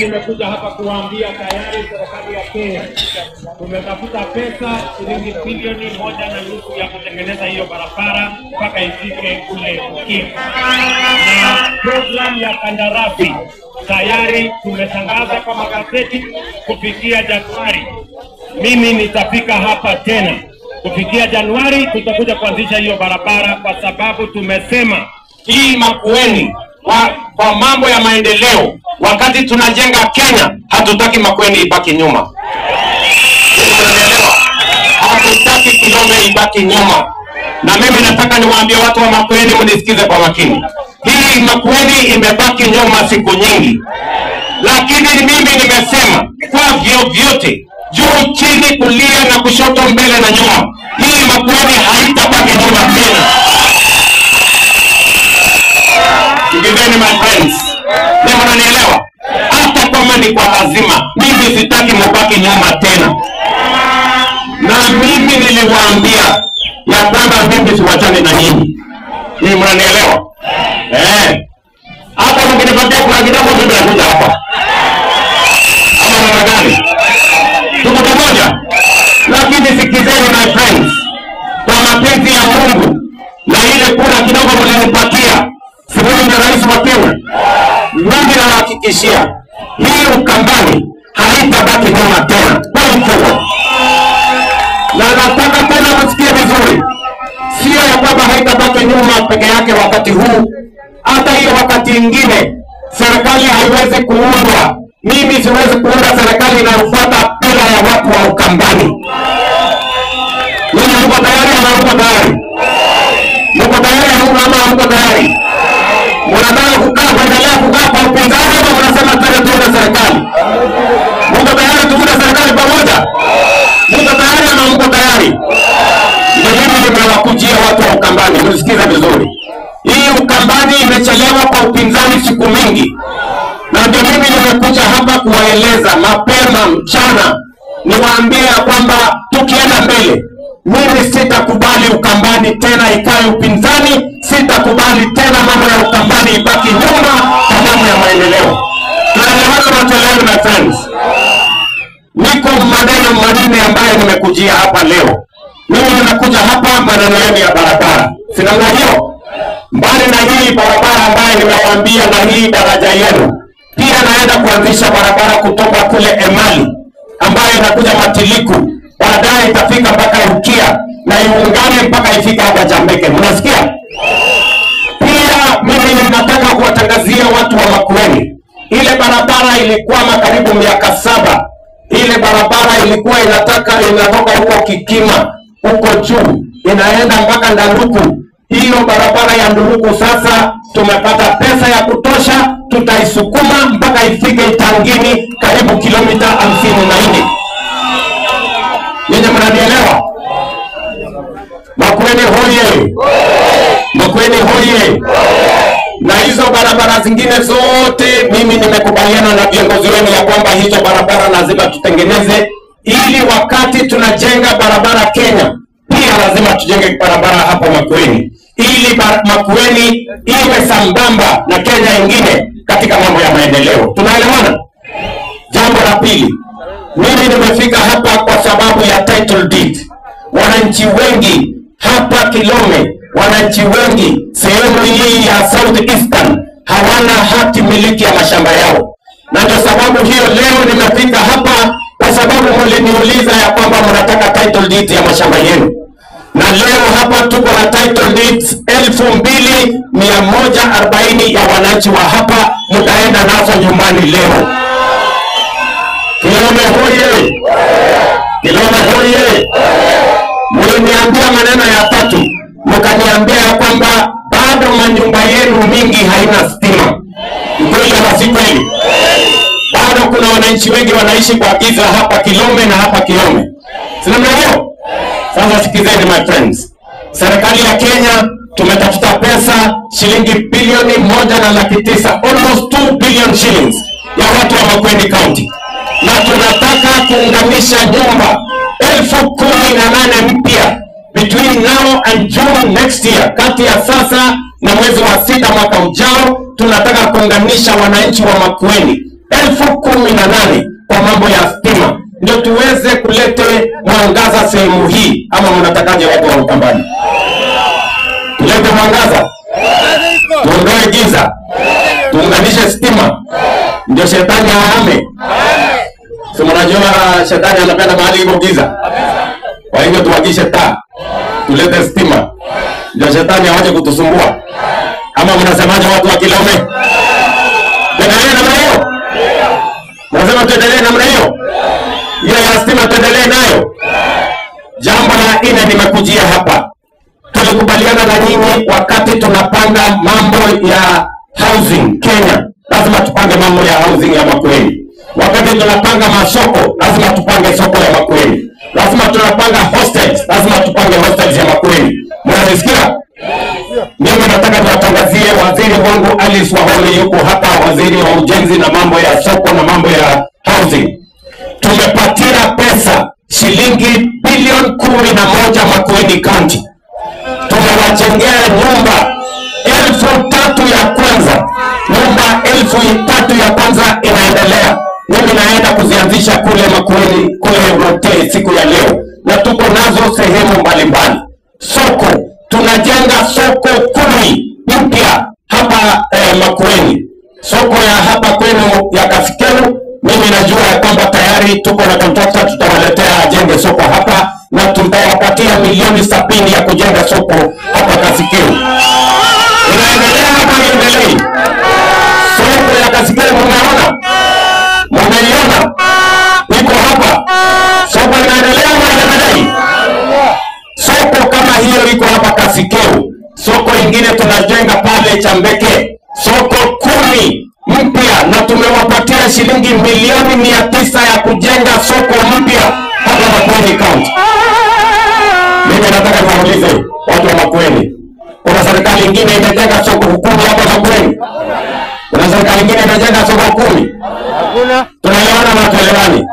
Nimekuja hapa kuwaambia tayari serikali ya Kenya tumetafuta pesa shilingi bilioni 1.5 ya kutengeneza hiyo barabara mpaka ifike kule Ukia. Na program ya kandarasi tayari tumetangaza kwa magazeti kufikia Januari. Mimi nitafika hapa tena. Kufikia Januari tutakuja kuanzisha hiyo barabara, kwa sababu tumesema hii Makueni kwa mambo ya maendeleo, wakati tunajenga Kenya hatutaki Makueni ibaki nyuma. Hatutaki Kilome ibaki nyuma. Na mimi nataka niwaambie watu wa Makueni, mnisikize kwa makini. Hii Makueni imebaki nyuma siku nyingi, lakini mimi nimesema kwa vyovyote, juu chini, kulia na kushoto, mbele na nyuma, hii Makueni haitabaki nyuma tena. Sikizeni my friends, ni mnanielewa? Hata kama ni kwa lazima, mimi sitaki mubaki nyuma tena. Na mimi niliwaambia ya kwamba mimi siwachane na nyinyi. Ni mnanielewa? Hata mkinipatia kuna kidogo mimi nakuja hapa. Ama namna gani? Tuko pamoja? Lakini sikizeni my friends, kwa mapenzi ya Mungu na ile kura kidogo mlinipatia, siwezi na rais wa Kenya, mimi nawahakikishia hii Ukambani haitabaki nyuma tena. Na nataka tena msikie vizuri, sio ya kwamba haitabaki nyuma peke yake wakati huu, hata hiyo wakati ingine serikali haiwezi kuundwa. Mimi siwezi kuunda serikali inayofuata bila ya watu wa Ukambani. Mimi mko tayari ama mko tayari? Mko tayari ama mko tayari? Mnataka kukaa kuendelea kukaa kwa upinzani ama mnasema tena tuunde serikali? Mko tayari tuunde serikali pamoja? Mko tayari ama mko tayari? Ndio mimi nimewakujia watu wa Ukambani, msikize vizuri. Hii Ukambani imechelewa kwa upinzani siku mingi. Na ndio mimi nimekuja hapa kuwaeleza mapema mchana, niwaambie kwamba tukienda mbele, mimi sitakubali Ukambani tena ikae upinzani, sitakubali tena mambo ya Ukambani ibaki nyuma kwa mambo ya maendeleo. Tunaelewana na tuelewane my friends. Niko maneno manne ambayo nimekujia hapa leo. Mimi nimekuja hapa maneno yenu ya barabara. Sina hiyo. Mbali na hii barabara ambayo nimewaambia na hii daraja yenu, pia naenda kuanzisha barabara kutoka kule Emali ambayo inakuja Matiliku, baadaye itafika mpaka Ukia na iungane mpaka ifike hapa Jambeke. Mnasikia? Pia mimi ninataka kuwatangazia watu wa Makueni, ile barabara ilikwama karibu miaka 7. Ile barabara ilikuwa inatoka huko Kikima huko juu inaenda mpaka Ndanduku. Hiyo barabara ya Nduruku sasa tumepata pesa ya kutosha, tutaisukuma mpaka ifike Itangini, karibu kilomita 54. Nyinyi mnanielewa? Makueni hoye! Makueni hoye! Na hizo barabara zingine zote mimi nimekubaliana na viongozi wenu ya kwamba hizo barabara lazima tutengeneze, ili wakati tunajenga barabara Kenya pia lazima tujenge barabara hapa Makueni, ili Makueni iwe sambamba na Kenya ingine katika mambo ya maendeleo. Tunaelewana? Jambo la pili, mimi nimefika hapa kwa sababu ya title deed. Wananchi wengi hapa Kilome, wananchi wengi sehemu hii ya South Eastern hawana hati miliki ya mashamba yao. Na ndio sababu hiyo leo nimefika hapa, kwa sababu mliniuliza ya kwamba mnataka title deed ya mashamba yenu. Na leo hapa tuko na title deeds 2140 ya wananchi wa hapa, mtaenda nazo nyumbani leo. Kilome hoye! Kilome hoye! Mliniambia maneno ya tatu, mkaniambia ya kwamba bado manyumba yenu mingi haina stima. Kweli ama si kweli? Bado kuna wananchi wengi wanaishi kwa giza hapa Kilome na hapa Kilome. Si namna hiyo? Sasa sikizeni my friends. Serikali ya Kenya tumetafuta pesa shilingi bilioni 1.9, almost 2 billion shillings ya watu wa Makueni County. Na tunataka kuunganisha nyumba 18,000 mpya between now and June next year. Kati ya sasa na mwezi wa 6 mwaka ujao tunataka kuunganisha wananchi wa Makueni 18,000 kwa mambo ya stima, ndio tuweze kulete mwangaza sehemu hii. Ama mnatakaje watu wa Ukambani? Tulete mwangaza, tuondoe giza, tuunganishe stima, ndio shetani ahame. Si mnajua shetani anapenda mahali iko giza. Kwa hivyo tuwakishe taa, tulete stima, ndio shetani awache kutusumbua. Ama mnasemaje watu wa Kilome? Tuendelee namna hiyo? Mnasema tuendelee namna hiyo? Hiyo ya stima tuendelee nayo. Jambo la nne nimekujia hapa. Tulikubaliana na nyinyi wakati tunapanga mambo ya housing Kenya, lazima tupange mambo ya housing ya Makueni. Wakati tunapanga masoko, lazima tupange soko ya Makueni. Lazima tunapanga hostels, lazima tupange hostels ya Makueni. Mnanisikia? Mimi nataka niwatangazie waziri wangu Alice Wahome yuko hapa, waziri wa ujenzi na mambo ya soko na mambo ya housing. Tumepatia pesa shilingi bilioni 11 Makueni County. Tumewajengea nyumba 3,000 ya kwanza. Nyumba 3,000 ya kwanza inaendelea. Mimi naenda kuzianzisha kule Makueni, kule Rote siku ya leo, na tuko nazo sehemu mbalimbali. Soko, tunajenga soko 10 mpya hapa Makueni. Soko ya hapa kwenu ya Kasikeu, mimi najua ya kwamba tayari tuko na contractor, tutawaletea ajenge soko hapa, na tutawapatia milioni 70 ya kujenga soko hapa Kasikeu. Inaendelea hapa, inaendelea. Soko ya Kasikeu mnaona? Mnaiona? Iko hapa. Soko inaendelea ama inaendelea? Soko kama hiyo iko hapa Kasikeu. Soko ingine tunajenga pale Chambeke. Soko 10 mpya, na tumewapatia shilingi milioni 900 ya kujenga soko mpya hapa Makueni County. Mimi nataka niwaulize watu wa Makueni, kuna serikali ingine imejenga soko 10 hapa Makueni? Kuna serikali ingine imejenga soko 10? Hakuna. Tunaelewana na tuelewani?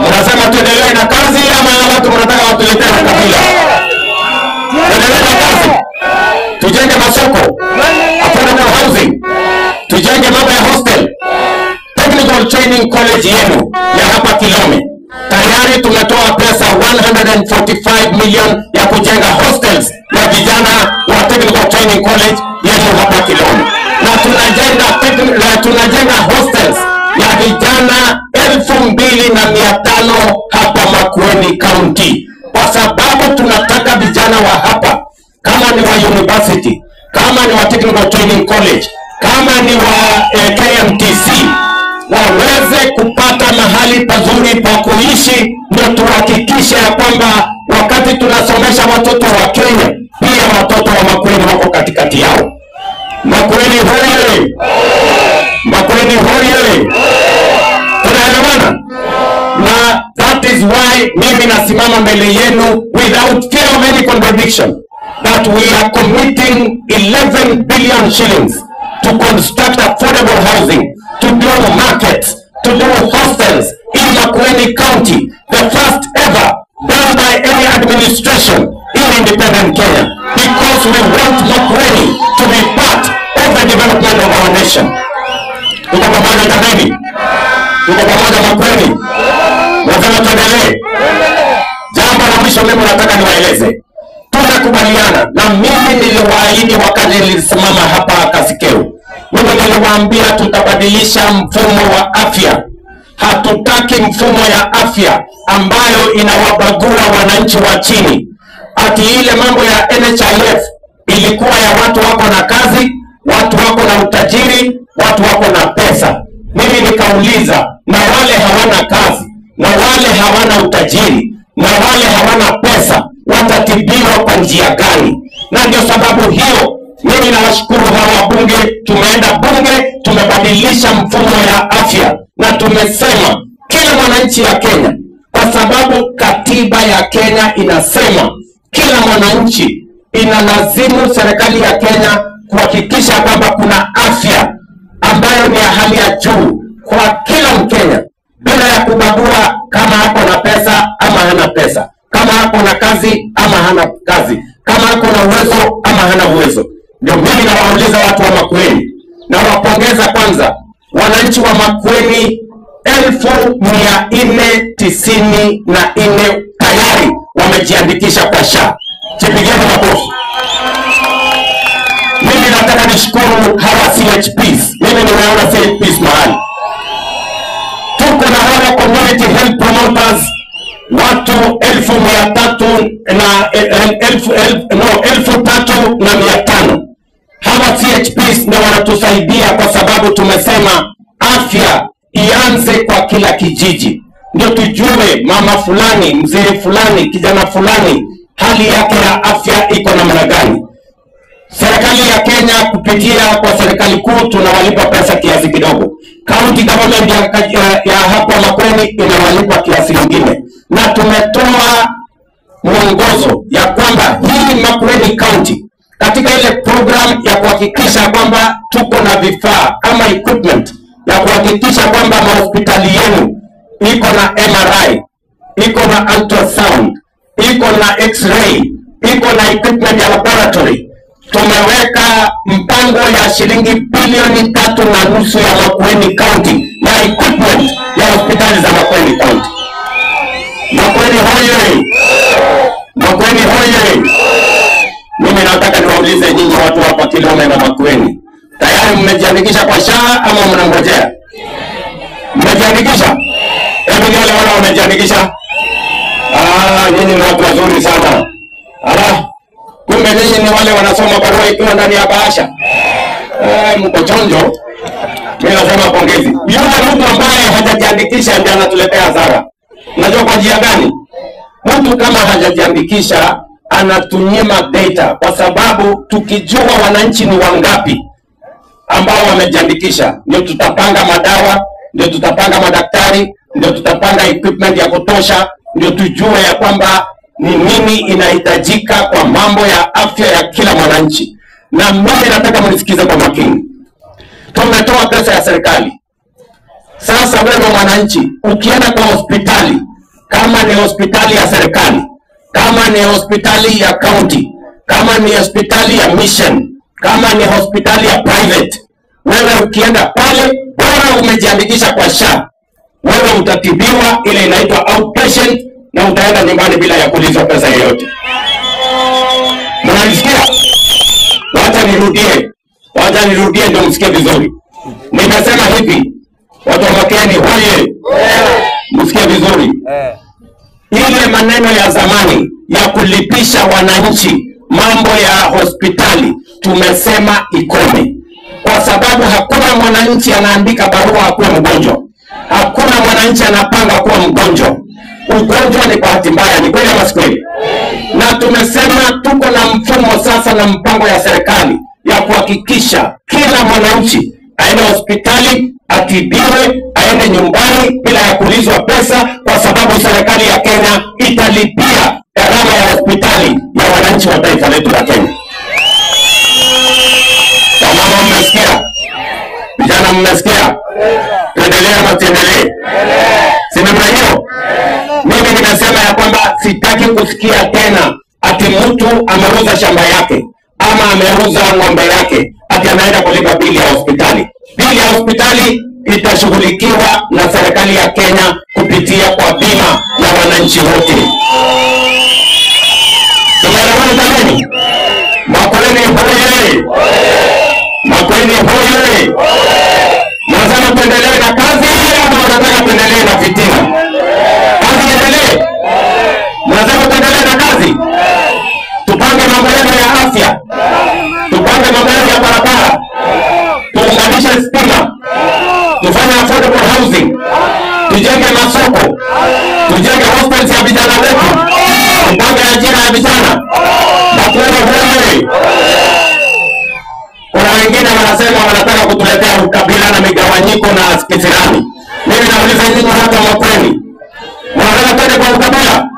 Mnasema tuendelee na kazi ama watu mnataka watuletee na kabila? Tuendelee na kazi, tujenge masoko, affordable housing, tujenge mambo ya hostel, technical training college yenu ya hapa Kilome. Tayari tumetoa pesa 145 million ya kujenga hostels ya vijana wa technical training college yenu hapa Kilome. Na tunajenga hostels ya vijana 2,500 hapa Makueni County, kwa sababu tunataka vijana wa hapa, kama ni wa university, kama ni wa technical training college, kama ni wa KMTC, waweze kupata mahali pazuri pa kuishi, ndio tuhakikishe ya kwamba wakati tunasomesha watoto wa Kenya, pia watoto wa Makueni wako katikati yao. Makueni hoye! Makueni hoye! Tunaelewana? Na that is why mimi nasimama mbele yenu without fear of any contradiction that we are committing 11 billion shillings to construct affordable housing, to do markets, to do hostels in Makueni County, the first ever done by any administration in independent Kenya, because we want Makueni to be part of the development of our nation. Tuko pamoja jamani? Tuko pamoja Makueni? Lazima tuendelee. Jambo la mwisho mimi nataka niwaeleze. Tunakubaliana na mimi niliwaahidi wakati nilisimama hapa Kasikeu. Mimi niliwaambia tutabadilisha mfumo wa afya. Hatutaki mfumo ya afya ambayo inawabagua wananchi wa chini. Ati ile mambo ya NHIF ilikuwa ya watu wako na kazi, watu wako na utajiri, watu wako na pesa. Mimi nikauliza, na wale hawana kazi, na wale hawana utajiri, na wale hawana pesa, watatibiwa kwa njia gani? Na ndio sababu hiyo mimi nawashukuru hawa wabunge. Tumeenda bunge, tumebadilisha mfumo ya afya, na tumesema kila mwananchi ya Kenya, kwa sababu katiba ya Kenya inasema kila mwananchi, inalazimu serikali ya Kenya kuhakikisha kwamba kuna afya ambayo ni ya hali ya juu kwa kila Mkenya, bila ya kubagua kama ako na pesa ama hana pesa, kama ako na kazi ama hana kazi, kama ako na uwezo ama hana uwezo. Ndio mimi nawauliza watu wa Makueni, na wapongeza kwanza Wananchi wa Makueni 494 tayari wamejiandikisha kwa SHA. Jipigeni makofi. Mimi nataka nishukuru hawa CHPs. Mimi nimeona CHPs mahali. Tuko na hawa community health promoters watu 3,500. Hawa CHPs ndio wanatusaidia kwa sababu tumesema afya ianze kwa kila kijiji. Ndio tujue mama fulani, mzee fulani, kijana fulani hali yake ya afya iko namna gani. Serikali ya Kenya kupitia kwa serikali kuu tunawalipa pesa kiasi kidogo. County government ya hapa Makueni inawalipa kiasi kingine. Na tumetoa mwongozo ya kwamba hii Makueni County katika ile program ya kuhakikisha kwamba tuko na vifaa ama equipment ya kuhakikisha kwamba mahospitali yenu iko na MRI, iko na ultrasound, iko na x-ray, iko na equipment ya laboratory. Tumeweka mpango ya shilingi bilioni 3.5 ya Makueni County na equipment ya hospitali za Makueni County. Makueni hoye! Makueni hoye! Mimi nataka niwaulize nyinyi watu hapa Kilome na Makueni, tayari mmejiandikisha kwa SHA ama mnangojea? Mmejiandikisha? Hebu nione wale wamejiandikisha. Ah, nyinyi ni watu wazuri sana. Ala, kumbe nyinyi ni wale wanasoma barua ikiwa ndani ya bahasha. Mko chonjo. Mimi nasema pongezi. Yule mtu ambaye hajajiandikisha ndiye anatuletea hasara. Unajua kwa njia gani? Mtu kama hajajiandikisha anatunyima data, kwa sababu tukijua wananchi ni wangapi ambao wamejiandikisha, ndio tutapanga madawa, ndio tutapanga madaktari, ndio tutapanga equipment ya kutosha, ndio tujue ya kwamba ni nini inahitajika kwa mambo ya afya ya kila mwananchi. Na mimi nataka mnisikize kwa makini. Tumetoa pesa ya serikali. Sasa wewe mwananchi, ukienda kwa hospitali, kama ni hospitali ya serikali, kama ni hospitali ya county, kama ni hospitali ya mission, kama ni hospitali ya private, wewe ukienda pale, bora umejiandikisha kwa SHA, wewe utatibiwa ile inaitwa outpatient na utaenda nyumbani bila ya kulizwa pesa yoyote. Mnanisikia? Wacha nirudie. Wacha nirudie ndio msikie vizuri. Nimesema hivi, watu wa Makueni hoye! Msikie vizuri. Ile maneno ya zamani ya kulipisha wananchi mambo ya hospitali tumesema ikome. Kwa sababu hakuna mwananchi anaandika barua kuwa mgonjwa. Hakuna mwananchi anapanga kuwa mgonjwa. Ugonjwa ni bahati mbaya, ni kweli ama si kweli? Na tumesema tuko na mfumo sasa na mpango ya serikali ya kuhakikisha kila mwananchi aende hospitali, atibiwe, aende nyumbani bila ya kulizwa pesa, kwa sababu serikali ya Kenya italipia gharama ya hospitali ya wananchi wa taifa letu la Kenya. Wamama mmesikia? Vijana mmesikia? Tuendelee ama tuendelee? Si namna hiyo? Mimi nimesema ya kwamba sitaki kusikia tena ati mtu ameuza shamba yake ama ameuza ng'ombe yake ati anaenda kulipa bili ya hospitali. Bili ya hospitali itashughulikiwa na serikali ya Kenya kupitia kwa bima ya wananchi wote. Tumeelewana jamani? Makueni hoye! Makueni hoye! Mnasema tuendelee na kazi ama mnataka tuendelee na fitina? Kazi iendelee? Mnasema tuendelee na kazi? Tupange mambo yetu ya afya, tupange mambo yetu ya barabara, tuunganishe stima, tufanye affordable housing, tujenge masoko, tujenge hostels ya vijana wetu, tupange ajira ya vijana. Makueni hoye! Kuna wengine wanasema wanataka kutuletea ukabila na migawanyiko na kisirani. Mimi nauliza nyinyi hapa Makueni, mnataka twende kwa ukabila?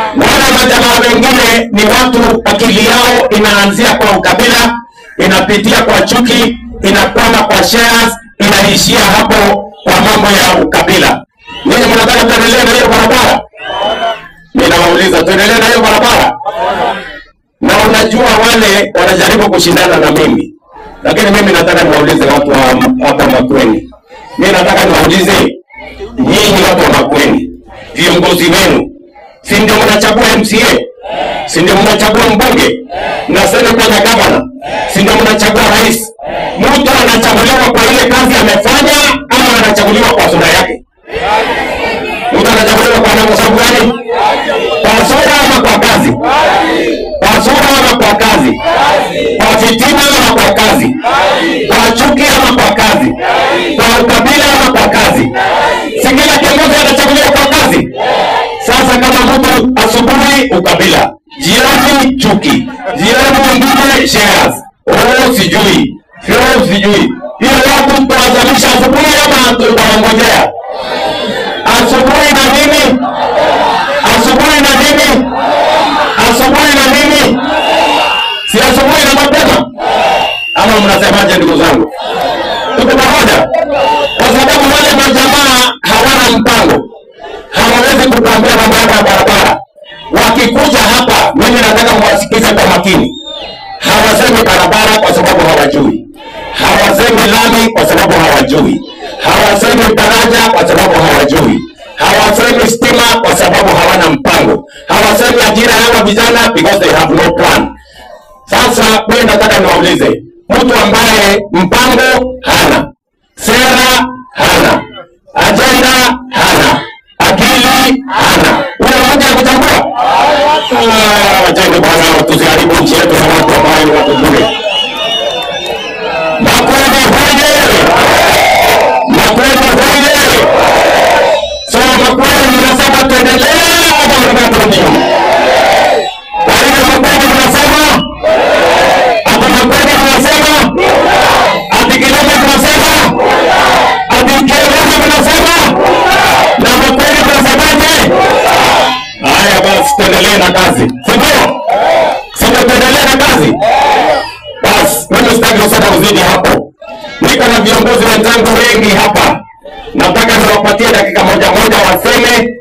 Wale majamaa wengine ni watu akili yao inaanzia kwa ukabila, inapitia kwa chuki, inakwama kwa shares, inaishia hapo kwa mambo ya ukabila. Ninyi mnataka tuendelee na hiyo barabara? Ninawauliza, tuendelee na hiyo barabara? Na unajua wale wanajaribu kushindana na mimi, lakini mimi nataka niwaulize watu wa hapa Makueni, Mimi nataka niwaulize nyinyi watu wa Makueni, viongozi wenu, si ndio mnachagua MCA? Si ndio mnachagua mbunge? Na seneta na gavana? Si ndio mnachagua rais? Mtu anachaguliwa kwa ile kazi amefanya ama anachaguliwa kwa sura yake? Mtu anachaguliwa kwa sababu gani? Kwa sura ama kwa kazi? Kwa sura ama kwa kazi? Kwa fitina ama kwa kazi? Kwa chuki ama kwa kazi? Kwa ukabila ama kwa kazi? Si kila kiongozi anachaguliwa kwa kazi? Sasa kama mtu asubuhi ukabila, jioni chuki, jioni mwingine shares, oh sijui, sio sijui. Hiyo watu tutawazalisha asubuhi ama tutawangojea? Asubuhi na nini? Asubuhi na nini? Asubuhi na nini? Si asubuhi na mapema? Ama mnasemaje ndugu zangu? Tuko pamoja? Kwa sababu wale majamaa hawana mpango. Hawawezi kukuambia mambo ya barabara. Wakikuja hapa, mimi nataka mwasikize kwa makini. Hawasemi barabara kwa sababu hawajui. Hawasemi lami kwa sababu hawajui. Hawasemi daraja kwa sababu hawajui. Hawasemi stima kwa sababu hawana mpango. Hawasemi ajira hawa vijana because they have no plan. Sasa mimi nataka niwaulize, mtu ambaye mpango hana, sera hana, agenda hana, akili hana, unakuja kuchagua? Wacheni bwana, tusiharibu nchi yetu na watu ambao wako bure. Makueni hoye! Makueni hoye! So Makueni mnasema tuendelee ama mnataka turudi nyuma? Kwa hiyo Makueni mnasema? Ati Makueni mnasema? Ati Kilome mnasema? Ati Kilome mnasema? Na Makueni mnasemaje? Haya basi, tuendelee na kazi. Si ndio? Si tuendelee na kazi? Basi, mimi sitaki kusema uzidi hapo. Niko na viongozi wenzangu wengi hapa. Nataka niwapatie dakika moja moja waseme,